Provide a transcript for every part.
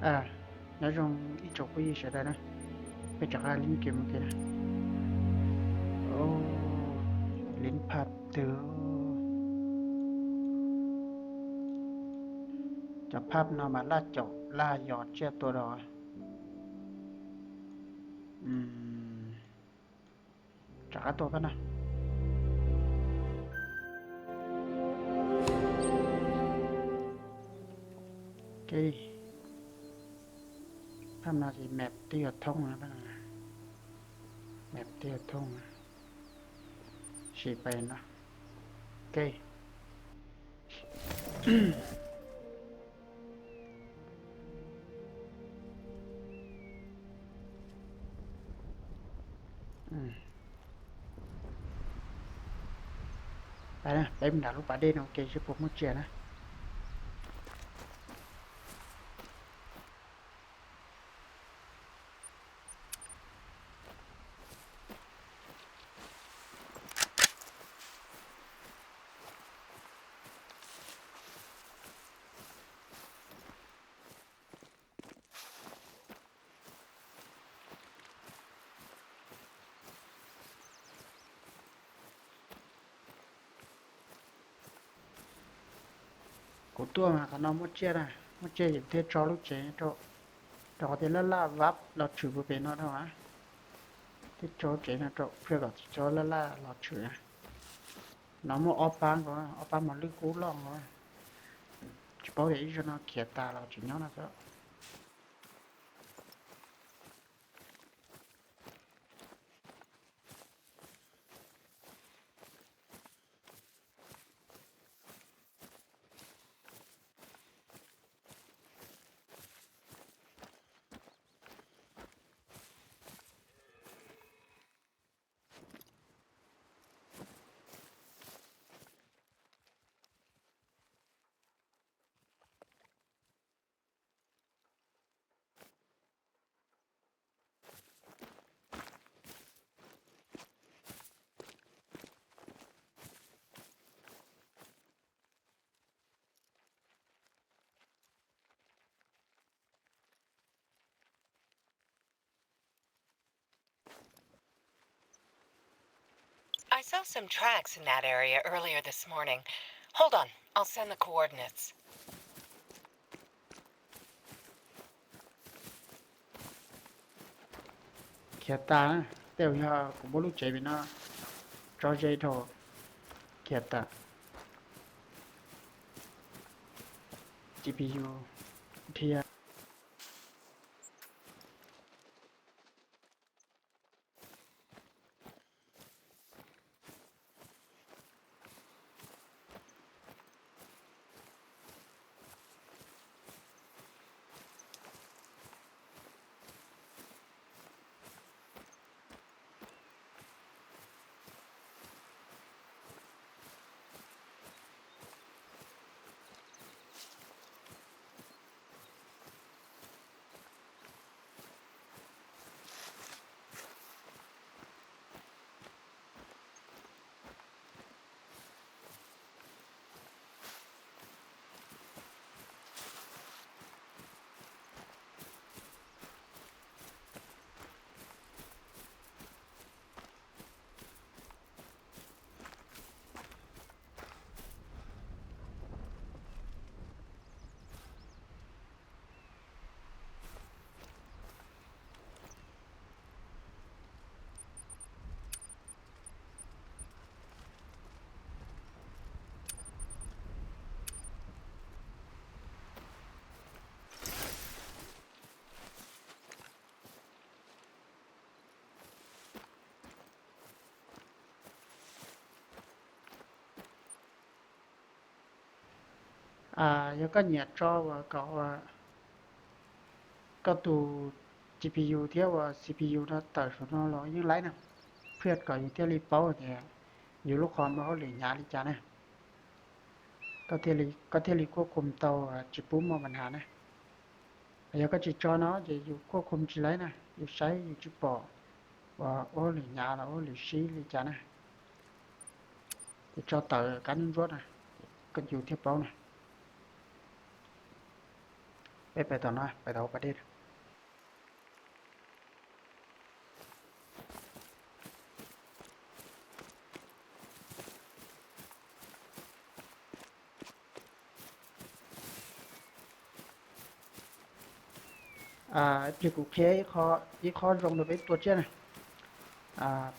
Nyob zoo ib tsoom phooj ywg sawv daws na, peb rov qab li kev mus kev na. Li phaj twg, cov phaj no mas laj caum laj yos tsiaj tua rau. Rov qab tua pab no. Phaj no ces map twb yog thoob, map twb yog thoob, sim pais no. Peb mus nram lub pas dej no ua ke seb puas muaj tsiaj na. Kuv tuaj mas qhov no muaj tsiaj na, muaj tsiaj ces thiaj tso lub tsev rau, rau qhov tias laj laj vab los tshwm puag pem no rau, thiaj tso lub tsev no rau pab kom tsis tso laj laj los tshwm. No muaj ob pab nkaus, ob pab mos lwj kub loj nkaus, tsis paub tias ib zaug no khiav tas los tseem nyob no xwb. I saw some tracks in that area earlier this morning. Hold on, I'll send the coordinates. Khiav tas, tej zaum yog kuv muab lub tsev pem no tso ze dhau, khiav tas. G P U dhia. Yog koj nyiam tso uas kom koj tus G P U thiab uas C P U no tawm saum no los yeej laib na, phiaj kom yus thiaj li paub tias yus lub qhov muaj hauj lwm hnyav li cas na. Koj thiaj li kuaj khum tau tsis pub muaj pab hnav na. Yog koj tsis tso no ces yus kuaj khum tsis laib na, yus saib yus tsis pom uas ua hauj lwm hnyav los ua hauj lwm sib li cas na. Ces tso tawm kab ntsuab ntsuab na, yus thiaj paub na. Peb pais tom no, pais tom pas dej. Ib pliag kuv qhia ib qho zoo rau peb tua tsiaj na.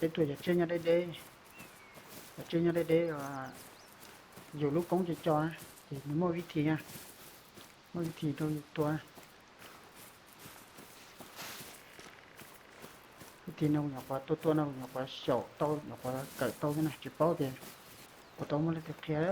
Peb tua cov tsiaj nyob deb deb, cov tsiaj nyob deb deb, yus lub koob co co na, ces nws muaj vib thi na, muaj vib thi rau yus tua. Vib thi no kuv nyuam qhuav tua tua no kuv nyuam qhuav xyaum tau, nyuam qhuav kawm tau xwb na, tsis paub tias puas tau muaj leej twg qhia.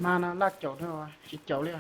Mas no laj caum thiab tsis caum li.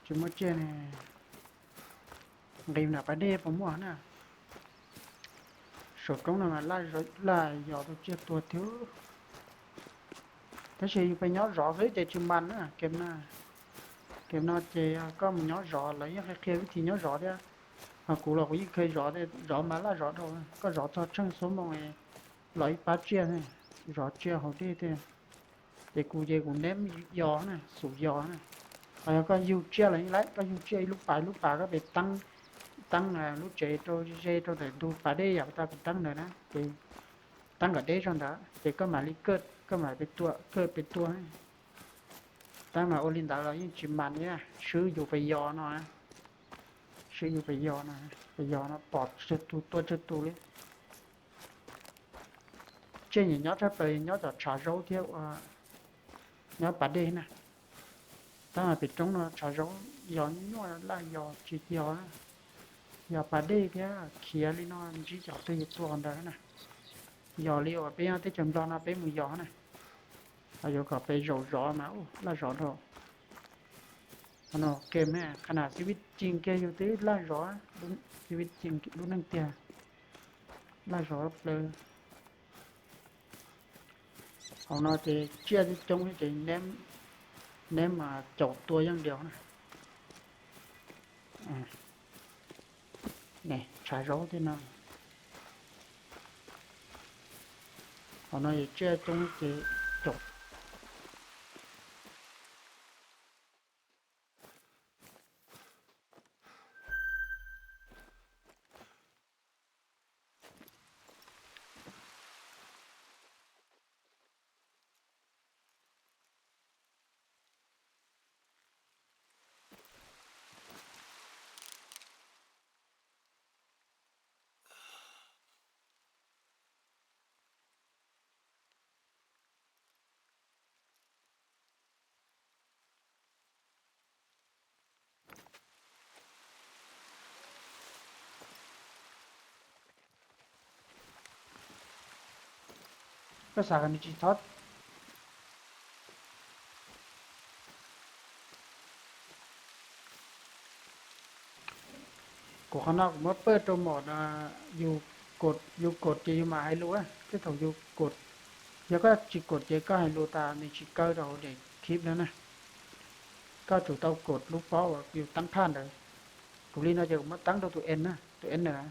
Tsis muaj tsiaj ne. Nqis nram pas dej puas muaj na? Saum roob no mas laj yos rau tsiaj tuag thiab. Tab sis yus pes nyob zov xwb ces tsis mas na, kem no, kem no ces koj mus nyob zov lawv yeej qhia qhia vib thi nyob zov thiab. Ho kuv los kuv yeej kheev zov, zov mas laj zov dhau, koj zov txog tsheej xuab moos los ib pab tsiaj, zov tsiaj haus dej thiab. Ces kuv ces kuv neb yos na, xum yos na. Ho yog koj yug tsiaj los yeej laib, koj yug tsiaj ib lub pas ib lub pas koj pes teeb, teeb lub tsev rau ze rau ntawm ntug pas dej yam tas kuv teeb ntawd na ces teeb kom deb zog ntawd ces koj mam li kawj, koj mam pes tua, kawj pes tua. Tab mas ua li ntawd los yeej tsis mas li, swb yus pes yos no, swb yus pes yos no, pes yos no pom tsawg tus tua tsawg tus li. Tsiaj nyiam nyob tshaj plaws nyob cov tshav zaub thiab ua nyob pas dej na. Tab mas pem roob no tshav zaub yos nyuaj, laj yos tsis yos, yos pas dej thiab khiav li no ntsib cov twg tua ntawd na. Yos li uas peb nyob teb chaws Nplog no peb mus yos na, yuav kom pes zaum zov mas laj zov dhau. Qhov no kem, qhov na xib vib ci kiag yus twb laj zov, xib vib ci lub neej tiag, laj zov plaws. Hauv no ces tsiaj coob ces neb mas caum tua yeej diaus na. Tshav zaub thiab no. Hauv no tsiaj coob ces caum. Koj xav kom nws tsis thov. Kuv qhov no kuv muab pawj rau mom no, yus kod, yus kod ces yus mam hais lus, tej thaum yus kod, yog koj tsis kod ces koj hais lus tas nws tsis kaw rau hauv daim clip no na. Koj tsum tau kod lub pob uas yus teeb phaj ntawd. Kuv li no ces kuv muab teeb rau tus N na, tus N na.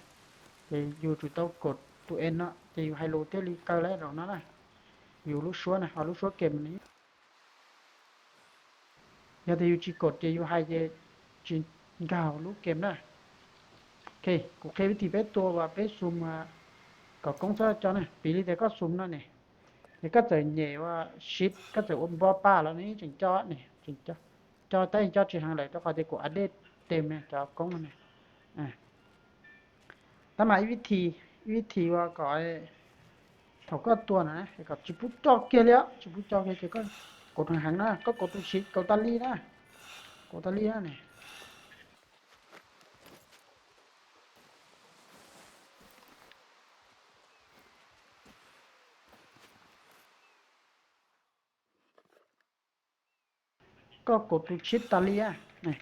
Ces yus tsum tau kod tus N no ces yus hais lus thiaj li kaw lawm rau no na. Yus lub suab na, ho lub suab kem ne. Yog tias yus tsis kod ces yus hais ces tsis nkag lub kem na. Ok, kuv qhia vib thi peb tua uas peb xum kom koob txhob co na. Piv li tias koj xum no ne, es koj txawm nyem ua shift, koj txawm ua npo pa los nws tseem co ne, tseem co, co tab sis co tsis heev lawm rau qhov tias kuv a dej tes cov koob no ne. Tab mas ib vib thi, ib vib thi ua kom thaum koj tua na kom tsis pub co kiag li, tsis pub co kiag ces koj kod heev heev na, koj kod tus shift kaum tas li na, kaum tas li na ne. Koj kod tus shift tas li,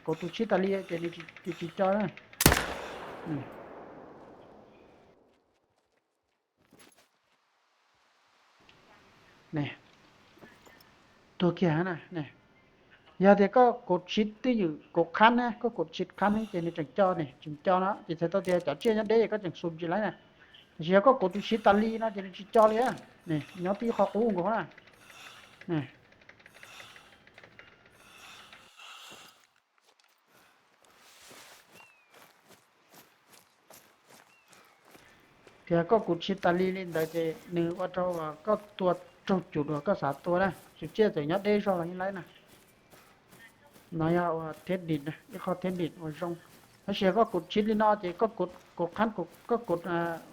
kod tus shift tas li ces nws tsis co na. Tuag kiag na. Yog tias koj kod shift twj ywm kod qhab na, koj kod shift qhab ces nws tseem co ne, tseem co no ces txhais tau tias cov tsiaj nyob deb koj tseem xum tsis laib na. Tiam sis yog koj kod tus shift tas li no ces nws tsis co li. Nyob twb qhov qub nkaus na. Tias koj kod shift tas li li ntawd ces nws ua rau koj tua raug cum uas koj xav tua na, tus tsiaj txawm nyob deb zog los yeej laib na. No yog ua thiab dim, ib qho thiab dim uas zoo. Tab sis koj kod shift li no ces koj kod qhab, koj kod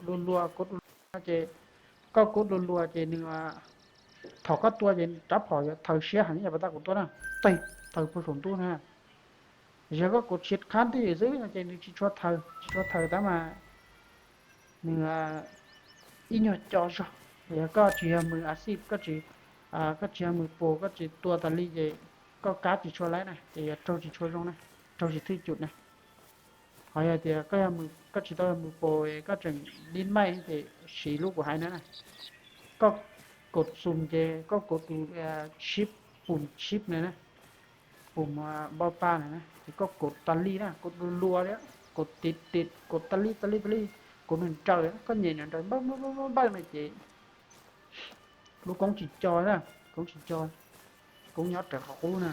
luas luas, kod luas luas no ces, koj kod luas luas ces nws, thaum koj tua ces rab phom yuav thaws siab heev, yog pas tas kuv tua na, tawg thaws puag saum ntuj na. Tiam sis koj kod shift qhab twj ywm xwb no ces nws tsis tshua thaws, tsis tshua thaws tab mas nws ib nyuag co zog. Yog koj tsis yog mws a xij, koj tsis, koj tsis yog mws pus, koj tsis tua tas li ces koj kab tsis tshua laib na, ces yuav raug tsis tshua zoo na, raug tsis thwj cum na. Yog tias koj yog mus, koj tsis tau yog mus pos, koj tseem lib maij ces siv lub kuv hais no na. Koj kaum xum ces koj kaum tus chip, pum chip na, pum npau pa na, ces koj kaum tas li na, kaum lua lua li, kaum tiv tiv, kaum tas li tas li tas li, kaum nws nraws, koj nyem nws nraws npawj npawj npawj no ces lub koob tsis co na, koob tsis co, koob nyob raws qhov qub na.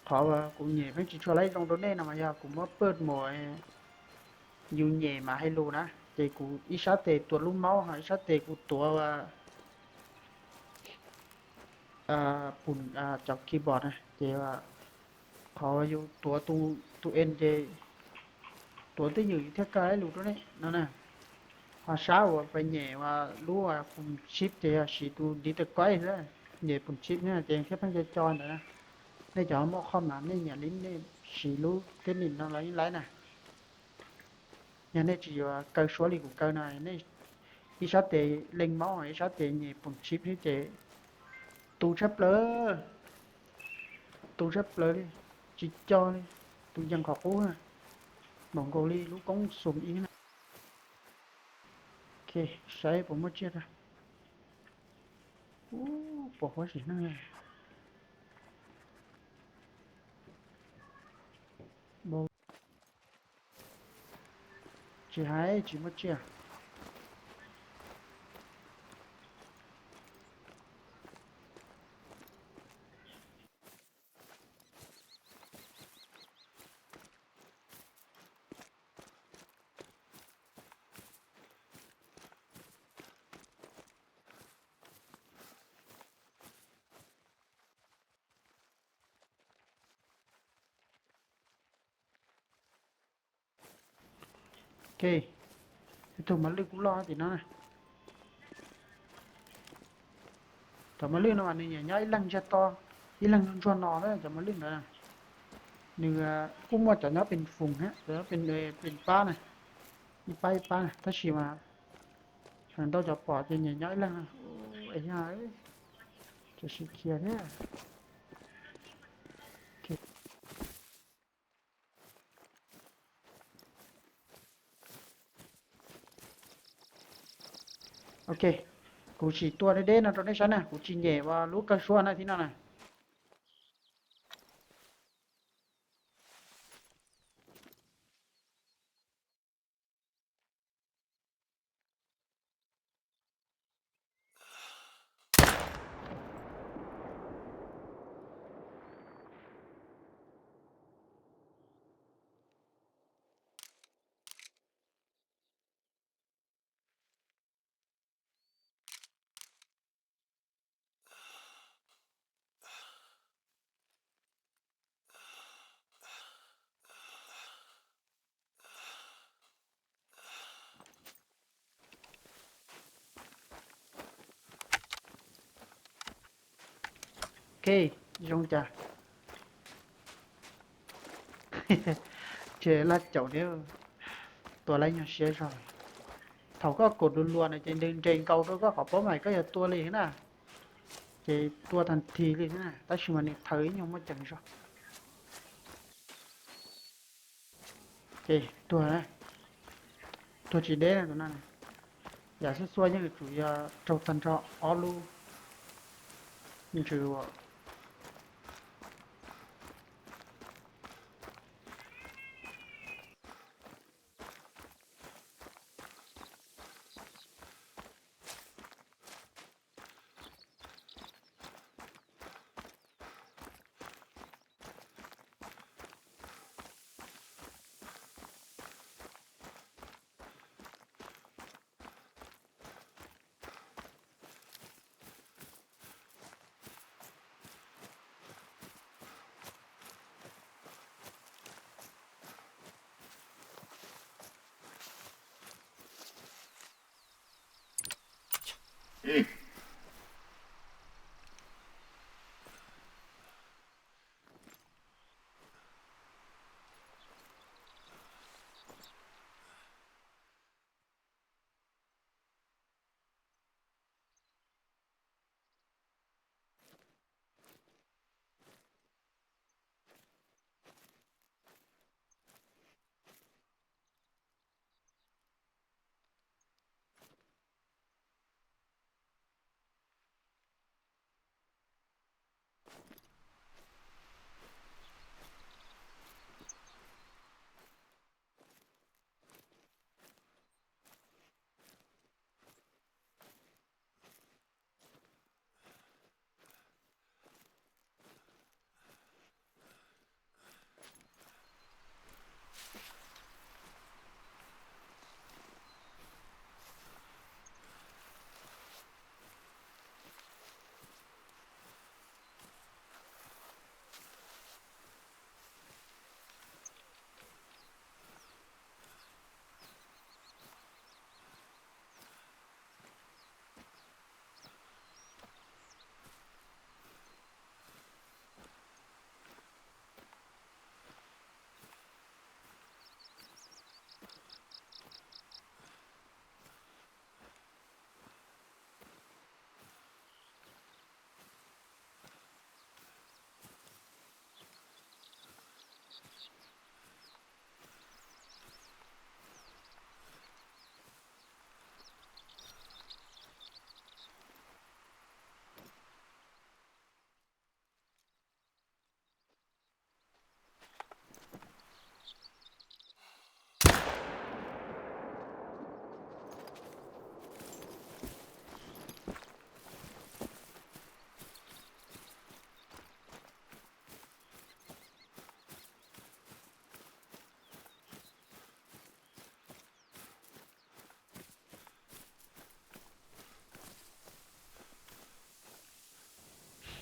Qhov kuv nyem pheej tsis tshua laib zoo rau nej no mas yog kuv muab pawj mus, yus nyem mas hais lus na, ces kuv ib sab tes tuav lub mouse ho ib sab tes kuv tuav pum cov keyboard na, ces qhov yus tuav tus en ces tuav twj ywm thiaj kaj lus rau nej no na. Ho sab uas pes nyem uas lub pum shift ces yog siv tus div tawg kuaib xwb, nyem pum shift na ces thiaj pheej co co ntawd na. Nej cov muaj qhov mas nej nyiam li nej siv lub teb nim no los yeej laib na. Yog nej tsis yuav kaw suab li kuv kaw no, nej ib sab tes leej mouse ib sab tes nyem pum shift xwb ces tu tshaj plaws, tu tshaj plaws li, tsis co li, tus yees qhov qub na, npaum nkaus li lub koob xum ib na. Ok, saib puas muaj tsiaj rau. Ub, puas huab sim neej. Tsis hais tsis muaj tsiaj. Ok, tus mos lwj kuj loj tim no na. Cov mos lwj no mas nws nyiam nyob ib leeg ntsiag to, ib leeg ntsuag no na cov mos lwj ntawd. Nws kuj muaj cov nyob pes foos thiab, cov nyob pes pab na, ib pab ib pab na, tab sis mas feem ntau cov pom ces nyiam nyob ib leeg. Yog, tsis khiav thiab. Ok, kuv sim tua deb deb no rau nej saib na, kuv tsis nyem lub kaw suab na thib no na. Ok, zoo cas? Ces laj caum thiab, tua laj nyuag siab zog. Thaum koj kaum lus luas na ces nws nres nkaus rau koj qhov paub mas koj yog tua li na, ces tua tag nrho li na, tab sis mas nws thaws ib nyuag muaj ceem zog. Ces tuag, tuag tsis deb na tus no. Yam xub xua yeej tsum yog raug tag nrho ob lub ntsws.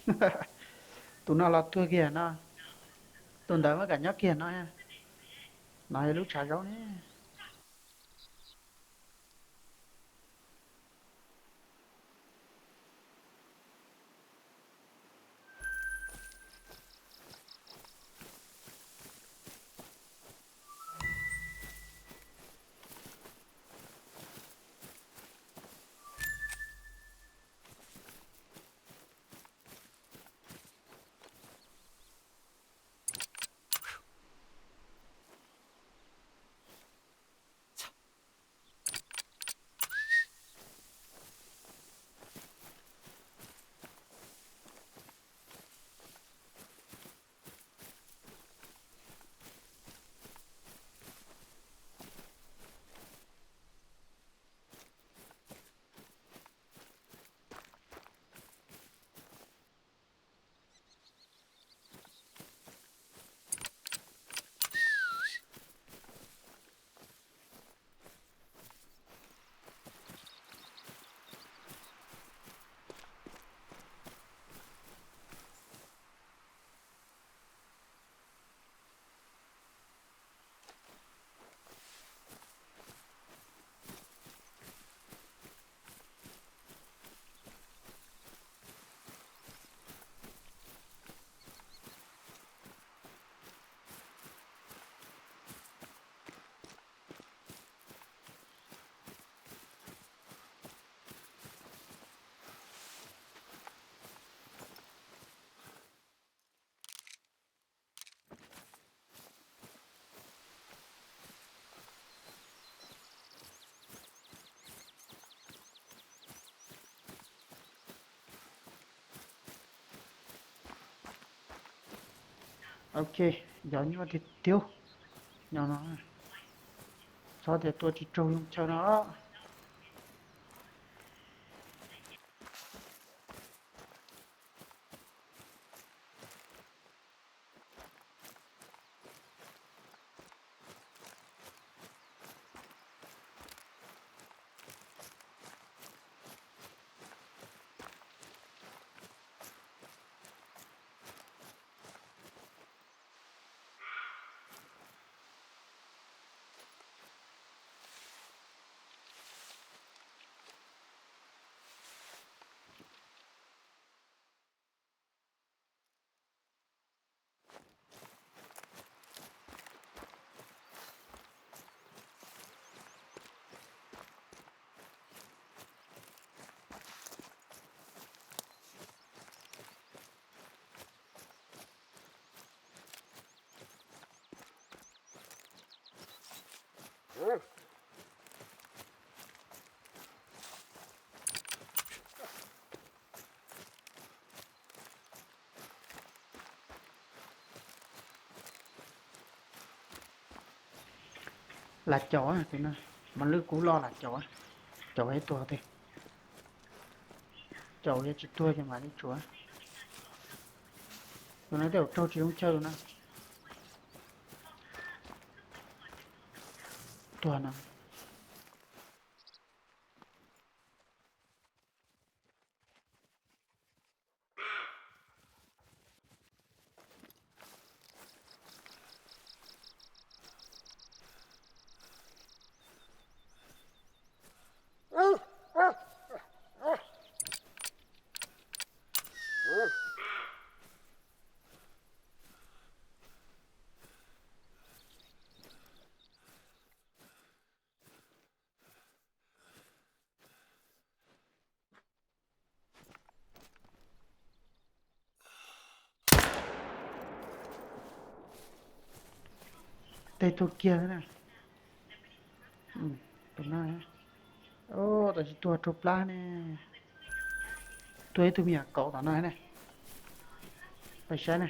Tus no los tuag kiag no, tus ntawd muab kam nyob kiag no. No yog lub tshav zaub ne. Ok, yog nyuaj tiag tiag. Nyob no, txhob tias tua tsis raug yooj chaw no. Lam caum tus no, mas lwj kub loj lam caum, caum ib tuag tiag. Caum yog tsis tuag ces mam li tshuav. Tus no tej zaum raug tsis zoo chaw na. Tuag no. Tej tuag kiag na. Tus no, tab sis tuag raug plab ne. Tuag ib tug me nyuam kaum tom no ne. Pais saib na.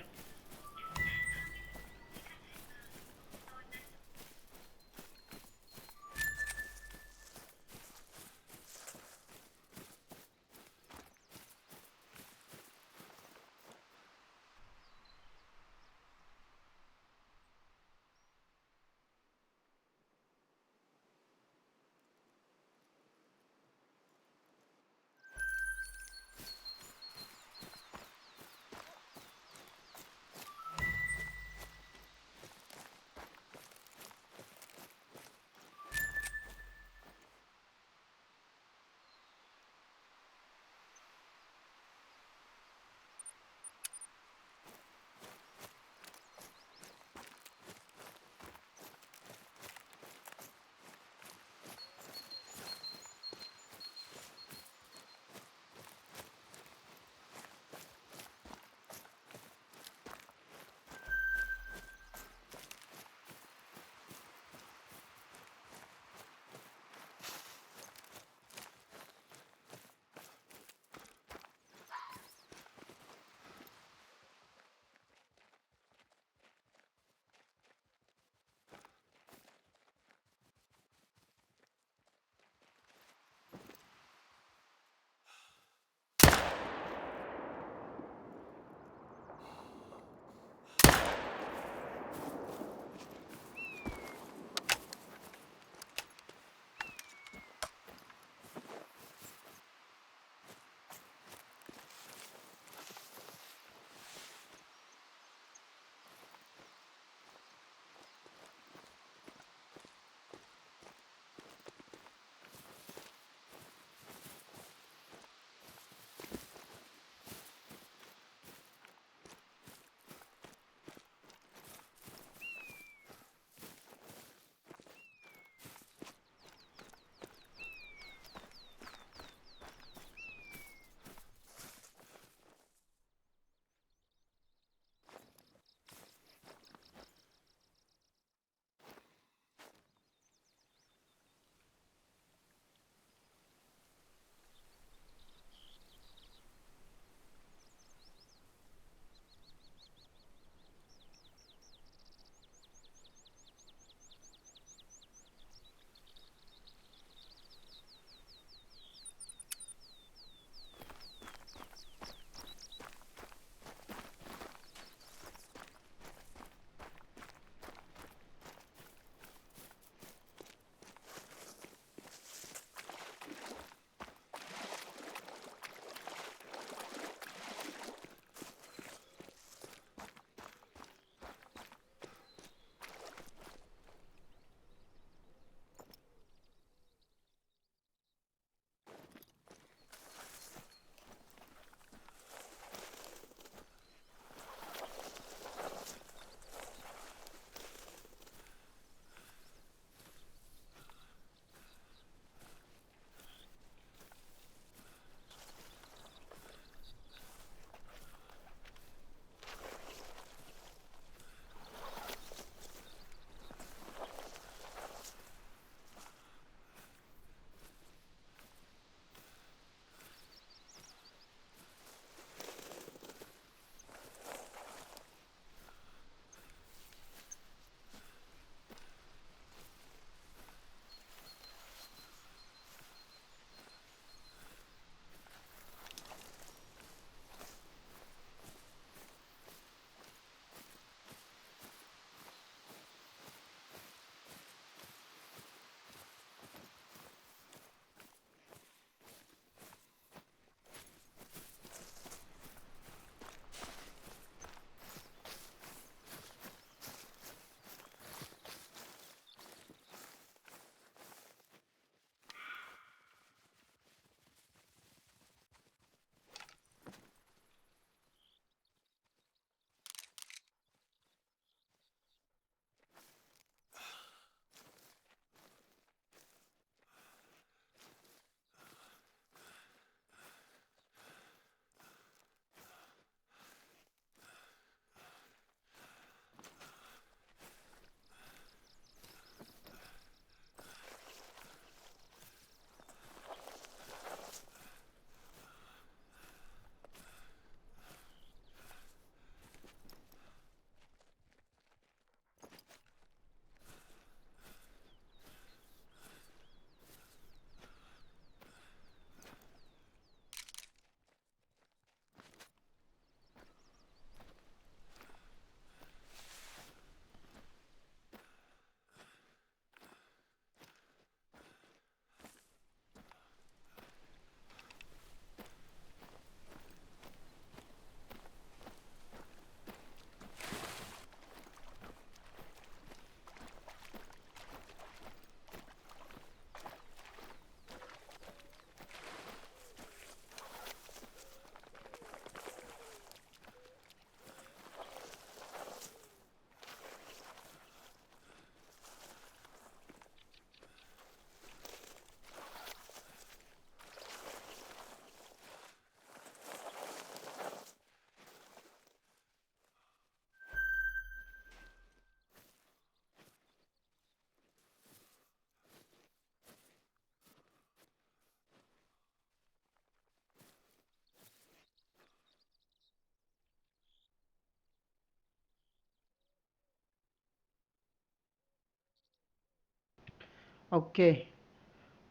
Ok,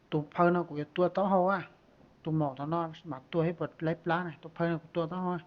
tus phaw no kuv yuav tua taub hau a. Tus maum tom no mam tua thiab puas laib plab na, tus phaw no kuv tua taub hau.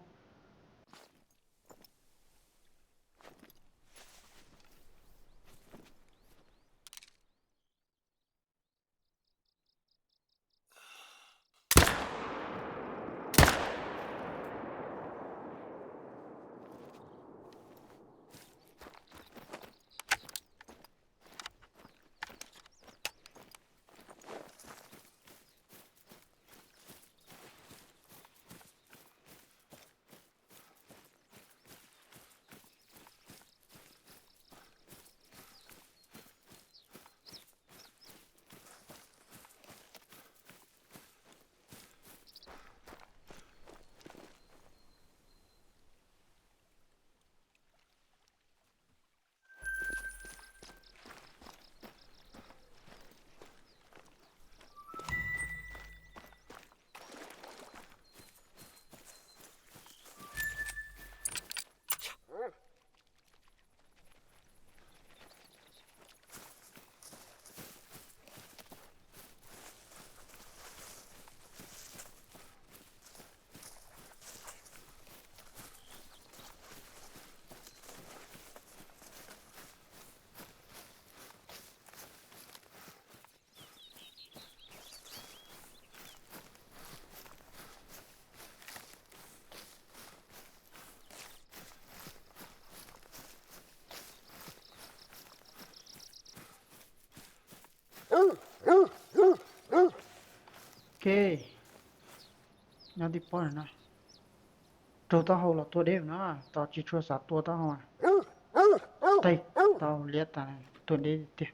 Ok, nyob tib pob no, raug taub hau los tua deb no, tos tsis tshua xav tua taub hau. Tau liab tas, tua deb tiag.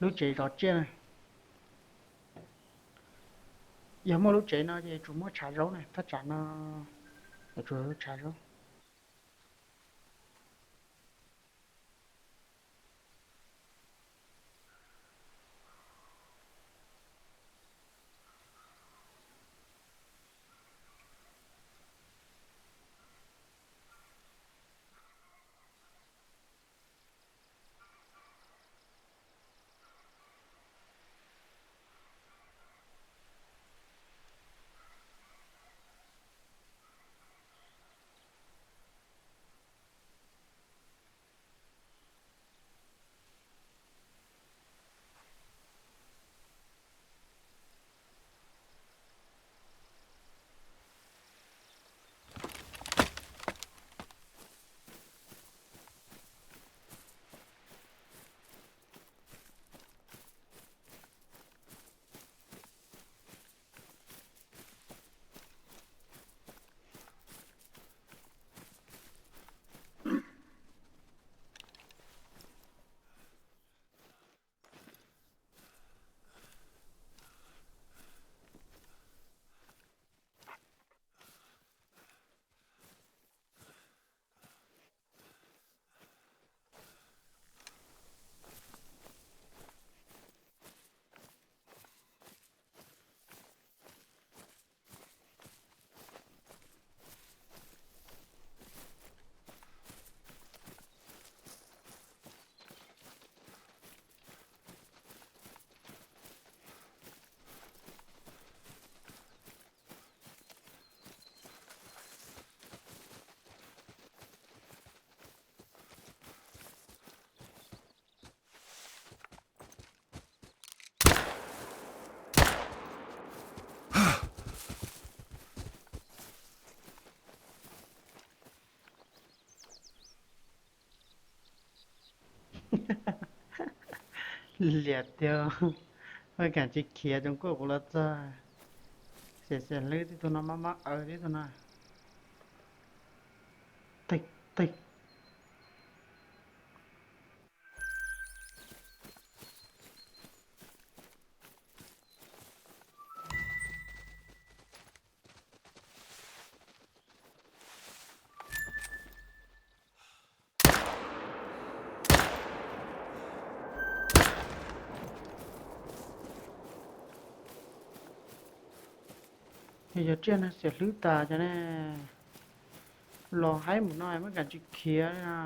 Lub tsev zov tsiaj na. Yog muaj lub tsev no ces tsum muaj tshav zaub na, thaj tsam no tsum tshav zaub. Liam tiag, maj kam tsis khiav, tsoom kuj kuv los txog. Xiam xiam hlwb tib tug no, maj maj aws tib tug no. Teg teg. Yog tsiaj no xiam hlwb tas cov ne, los haib mus no maj kam tsis khiav li na.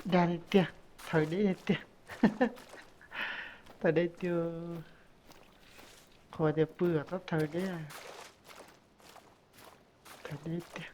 Dag li tiag, thaws deb li tiag. Thaws deb tiag. Qhuas tias pw kom txhob thaws deb. Thaws deb tiag.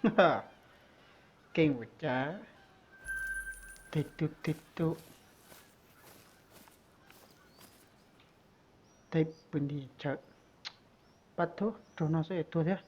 Keej ua cas, tej tub tej tub, tej pw nti chaw, pab tub raug no xwb es tuag thiab.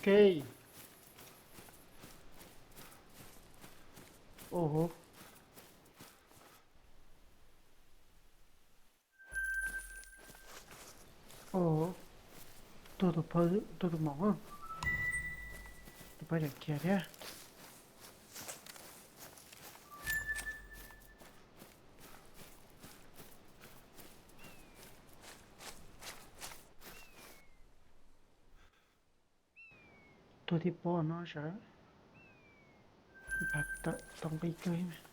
Kej. Ua, ua, tuag tus phauj, tuag tus maum, tus phauj yam khiav thiab. Tuag tib pob no sawv, tau nqi kawg.